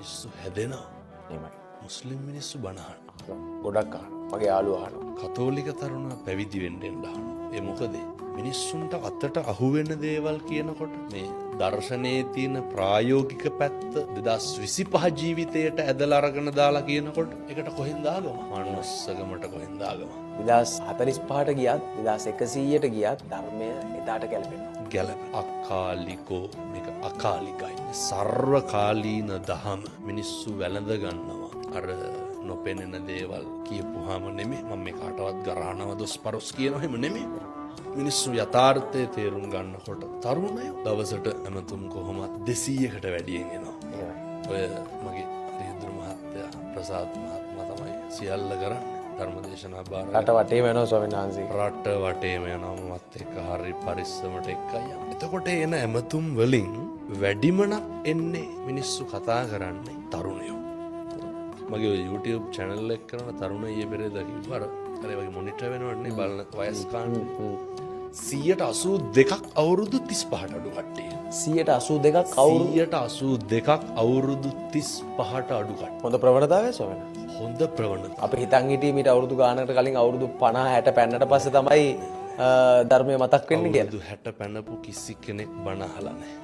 මිනිස්සු හැදෙනවා. එහෙමයි. මුස්ලිම් මිනිස්සු බණ අහනවා. ගොඩක් අහනවා. මගේ යාළුවා අහනවා. කතෝලික තරුණයා පැවිදි වෙන්න එන්න අහනවා. ඒ මොකද මිනිස්සුන්ට අතට අහුවෙන දේවල් කියනකොට මේ දර්ශනයේ තියෙන ප්‍රායෝගික පැත්ත 2025 ජීවිතයට ඇදලා අරගෙන දාලා කියනකොට ඒකට කොහෙන්ද ආගම? මනුස්සකමට කොහෙන්ද ආගම? 2045ට ගියත් 2100ට ගියත් ධර්මය එදාට ගැලපෙනවා. ගැලපෙන. අකාලිකෝ මේක අකාලිකයි. සර්වකාලීන දහම මිනිස්සු වැළඳ ගන්නවා. අර නොපෙනෙන දේවල් කියපුවාම නෙමෙයි මම මේ කාටවත් ගරහනව දොස් පරොස් කියනවා එහෙම නෙමෙයි. මිනිස්සු යථාර්ථය තේරුම් ගන්නකොට තරුණයෝ දවසට ඇමතුම් කොහොමත් 200කට වැඩියෙන් එනවා. ඔය මගේ රියදුරු මහත්තයා ප්‍රසාද් මහත්මයා තමයි සියල්ල කරන්නේ. ධර්මදේශනා භාර රට වටේම යනවා ස්වාමීන් වහන්සේ. රට වටේම යනවා මමත් එක්ක හරි පරිස්සමට එක්කයි යනවා. එතකොට එන ඇමතුම් වලින් වැඩිමනක් එන්නේ මිනිස්සු කතා කරන්නේ තරුණයෝ. මගේ ඔය YouTube channel එක කරන තරුණ ඊයේ පෙරේදා කිව්වා අර ඒ වගේ මොනිටර් වෙනවනේ බලන වයස් කාණ්ඩ. 182ක් අවුරුදු 35ට අඩු කට්ටිය. 182ක් අවුරුදු 182ක් අවුරුදු 35ට අඩු කට්ටිය. හොඳ ප්‍රවණතාවය ස්වාමීන් වහන්සේ. හොඳ ප්‍රවණතාවය. අපි හිතන් හිටියේ මීට අවුරුදු ගානකට කලින් අවුරුදු 50 60 පැන්නට පස්සේ තමයි ධර්මය මතක් වෙන්නේ කියලා. අවුරුදු 60 පැනපු කිසි කෙනෙක් බණ අහලා නැහැ.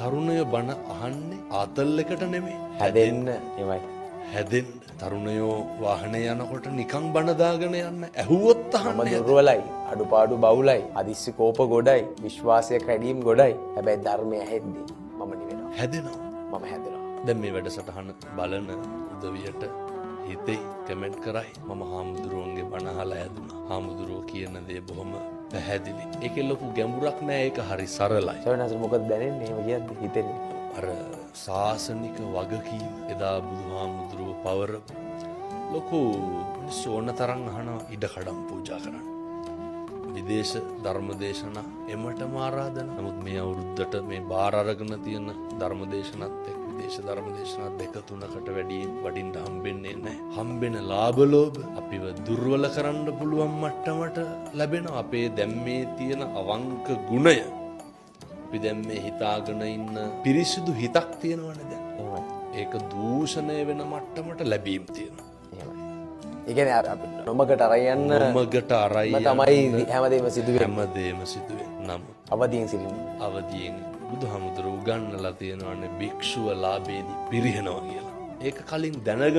තරුණයෝ බණ අහන්නේ ආතල් එකට නෙමෙයි. හැදෙන්න. එහෙමයි. හැදෙන්න. තරුණයෝ වාහනේ යනකොට නිකන් බණ දාගෙන යන්න ඇහුවොත් අහන්නේ. මම දුර්වලයි, අඩුපාඩු බහුලයි, හදිස්සි කෝප ගොඩයි, විශ්වාසය කැඩීම් ගොඩයි. හැබැයි ධර්මය ඇහෙද්දී මම නිවෙනවා. හැදෙනවා. මම හැදෙනවා. දැන් මේ වැඩසටහන බලන උදවියට හිතේ කමෙන්ට් කරයි මම හාමුදුරුවන්ගේ බණ අහලා හැදුනා. හාමුදුරුවෝ කියන දේ බොහොම පැහැදිලි. ඒකේ ලොකු ගැඹුරක් නෑ, ඒක හරි සරලයි. ස්වාමීන් වහන්සේ මොකද දැනෙන්නේ එහෙම කියද්දි හිතෙන්නේ? අර සාසනික වගකීම එදා බුදුහාමුදුරුවෝ පවරපු ලොකු මිනිස්සු ඕන තරම් අහනවා ඉඩකඩම් පූජා කරන්න. විදේශ ධර්මදේශනා එමටම ආරාධනා. නමුත් මේ අවුරුද්දට මේ බාර අරගෙන තියෙන ධර්මදේශනත් එක්ක විදේශ ධර්මදේශනා දෙක තුනකට වැඩි වඩින්න හම්බෙන්නේ නැහැ. හම්බෙන ලාභ ලෝභ අපිව දුර්වල කරන්න පුළුවන් මට්ටමට ලැබෙනවා. අපේ දැන් මේ තියෙන අවංක ගුණය අපි දැන් මේ හිතාගෙන ඉන්න පිරිසිදු හිතක් තියෙනවනේ දැන්. එහෙමයි. ඒක දූෂණය වෙන මට්ටමට ලැබීම් තියෙනවා. එහෙමයි. ඒ කියන්නේ අපි නොමගට අරන් යන්න නොමගට අරන් යන්න තමයි හැමදේම සිදු වෙන්නේ. හැමදේම සිදු වෙන්නේ. නමුත් අවදියෙන් සිටින්න. අවදියෙන් බුදුහාමුදුරුවෝ උගන්වලා තියෙනවානේ භික්ෂුව ලාභයේදී පිරිහෙනවා කියලා. ඒක කලින් දැනගෙන